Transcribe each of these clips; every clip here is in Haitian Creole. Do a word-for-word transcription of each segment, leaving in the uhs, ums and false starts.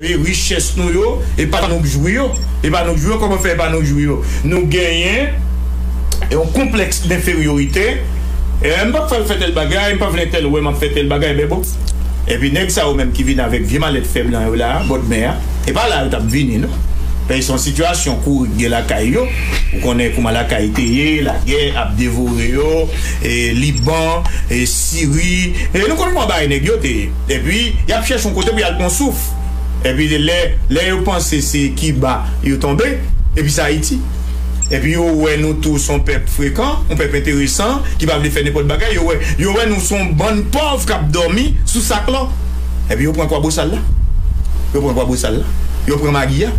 E richès nou yo, e pa nou k jwi yo. E pa nou k jwi yo, kòman fè e pa nou k jwi yo? Nou genyen yon konplèks denferyorite. E, m p ap fè l fè tèl bagay, m pa vle tèl wè m ap fè tèl bagay, men bon. Epi nèg sa yo menm ki vin avèk vye malèt fèb lan yo la, bòdmè a, e pa la yo t ap vini, non. Paske se yon sitiyasyon kouri k gen lakay yo. Ou konnen kouman lakay te ye, lagè ap devore yo, e Liban, e Siri. E nou konn kouman bagay nèg yo te ye. Epi, y ap chèche yon kote pou y al pran souf. Epi lè, lè yo panse se Kiba yo tonbe, epi se Ayiti. Epi yo wè nou tou se yon pèp frekan, yon pèp enteresan, ki pa vle fè nenpòt bagay. Yo wè, yo wè nou se yon bann pòv k ap dòmi sou sak lò. Epi yo pran Kwabosal la. Yo pran Kwabosal la. Yo pran Magi a.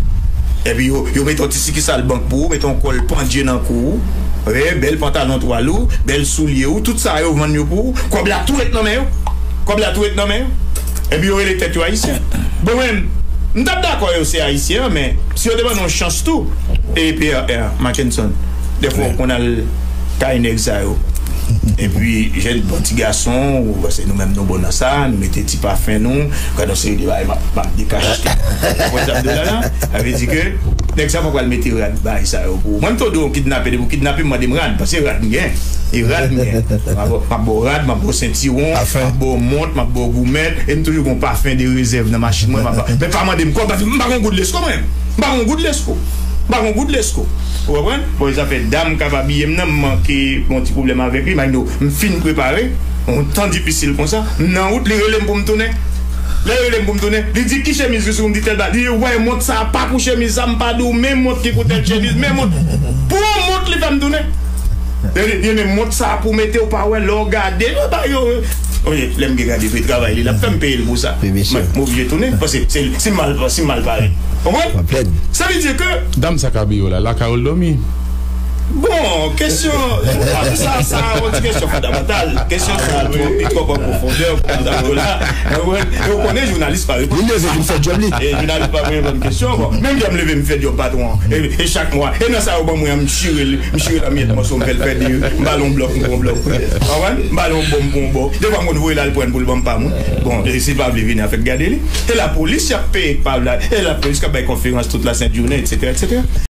Epi yo, yo mete yon ti sikisal bank pou ou, mete yon kòl pandye nan kou ou. Wi, bèl pantalon twal ou, bèl soulye ou, tout sa yo vann yo pou ou. Kòb la tou ret nan men yo. Kòb la tou ret nan men yo. Epi yo rele tèt yo Ayisyen. Bon, mwen, m t ap dakò yo se Ayisyen, men si yo te ban nou yon chans tou, e P R R, Mackenson, dèfwa ou konn al kay nèg sa yo. Epi, jèn bon ti gason, ou, paske nou menm nou bon nan sa, nou mete ti pafen nou, gad yon seri de bagay m ap, m ap dekachte. Ou konprann sa m di w la la? Sa vle di ke nèg sa pa pral mete rad bagay sa yo pou ou. Mwen, m tonde yon kidnape, depi w kidnape m, mande m rad, paske rad m gen. E rad m gen. M ap ba w, m ap ba w rad, m ap ba w sentiwon, m ap ba w mont, m ap ba w goumèt, e m toujou gen yon pafen de rezèv nan machin mwen, m ap ba, men pa mande m kòb, paske m pa gen yon goud lesko mwen. M pa gen yon goud lesko. M pa gen yon goud lesko. Ou konprann? Bon, zafè dam k ap abiye m nan, m manke yon ti pwoblèm avèk li, imajine w, m fin prepare, yon tan difisil konsa, m nan wout, li rele m pou m tounen. Lè l rele m pou m tounen, li di, "Ki chemiz ki sou ou?" M di, "Tèl bagay." Li di, "Wè, mont sa a pa pou chemiz sa a, m pa di w, men mont ki pou tèl chemiz, men mont." Pou yon mont li fè m tounen. Li di, "Byen, men mont sa a pou mete, w pa wè, lè w gade, yo ba yo." Oye, lè m gen gade, epi travay li, l ap fè m peye l pou sa. Mwen, m oblije tounen, paske se, si m mal, si m mal pare. Konprann? Sa vle di ke dam sa k abiye w la, lakay ou l dòmi? Bon, kesyon, sa, sa, yon ti kesyon fondamantal. Kesyon sa, twò, li twò an pwofondè pou m ta la. Ou konnen jounalis pa reponn. Li leve vin fè djòb li. E jounalis pa reponn kesyon ankò. Menm lè m leve m fè djòb patwon an. E, e chak mwa. E nan sa yo ban mwen an, m chire l, m chire l an myèt mòso, m fè l fè de, m ba l yon blòk, m pran yon blòk. Konprann? M ba l yon bò, m pran yon bò. Dèfwa m konn voye l al pran pou l ban m pa mwen. Bon, e si l pa vle vini, an fèt gade li. Se lapolis y ap peye pa la. E lapolis k ap bay konferans tout la sent jounen, etsetera, etsetera.